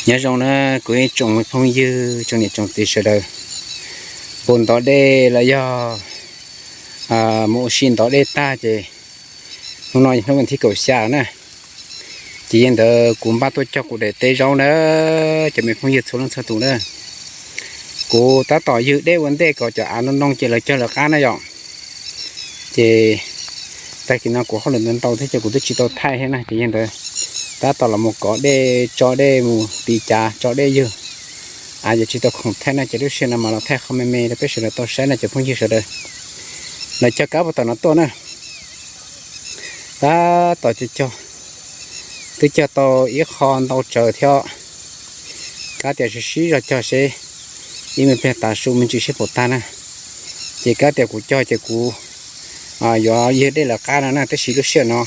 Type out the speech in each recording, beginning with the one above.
Nyob zoo na kuv ib tsoom phooj ywg tsoom niam tsoom txiv sawv daws. Puag ntov dej los yog mus ua si ntov dej tag ces hnub no hnub vas thib kaum xya na, ces yog ntawd kuv npaj tuaj cog kuv daim teb zaub na, cov me phooj ywg txhua leej txhua tus na. Kuv tab tom ywg dej ua ntej kom cov av no noo ces lawv cog lawv qab na yom. Ces tag kis no kuv hauj lwm ntau ntau thiab ces kuv twb tsis tau thaij thiab na, ces yog ntawd tab tom los mus kov dej tso dej mus tiv cav tso dej ywg. Av ces tsis tau khoom thaij na ces lub sij hawm no mas los thaij qhov me me rau peb sawv daws tau saib na cov phooj ywg sawv daws. Lawv cog kab puag tom no tuaj na. Tab tom cog cog, twb cog tau ib qho ntau tsawv thiab. Kab tias sib sib zog cog seb ib me pliag tav su me ntsis seb puas tag na. Ces kab tias kuv cog ces kuv yuav ywg dej lawv qab no na, tab sis lub sij hawm no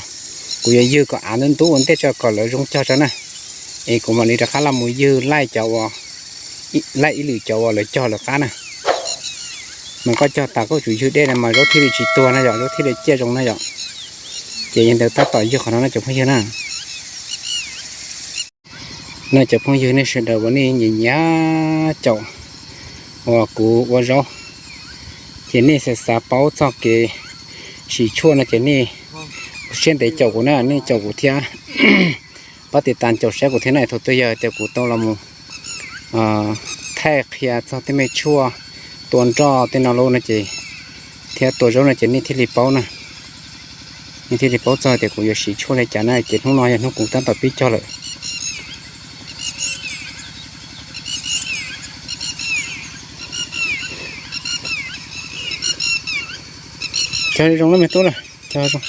kuv yuav ywg kom av ntub ntub ua ntej tso kom lawv zoo cog tso na, es kuv mam li rov qab los mus ywg laij cov, laij ib lwm cov uas lawv cog lawv qab na. Mas koj cog tas koj tsum ywg dej na mas zaub thiaj li tsis tuag na yom, zaub thiaj li ciaj zoo na yom. Ces yog ntawd tab tom ywg qhov no no cov phooj ywg na. No cov phooj ywg nej sawv daws uas nej nyiam nyiam caum uas kuv ua zaub, ces nej xav xav paub txog kev sim tshuaj no ces nej ua siab ntev caum kuv na, nej caum kuv thiab pab tiv tas caum saib kuv thiab na, thaum twg yog tias kuv tau los mus thaij qhia txog tej me tshuaj tua nroj tej no lawm no ces thiab tua zaub no ces nej thiaj li paub na. Nej thiaj li paub txog tias kuv yuav sim tshuaj li cas na, ces hnub no yog hnub kuv tab tom pib cog lawm. Cog zoo na me tub na, cog zoo.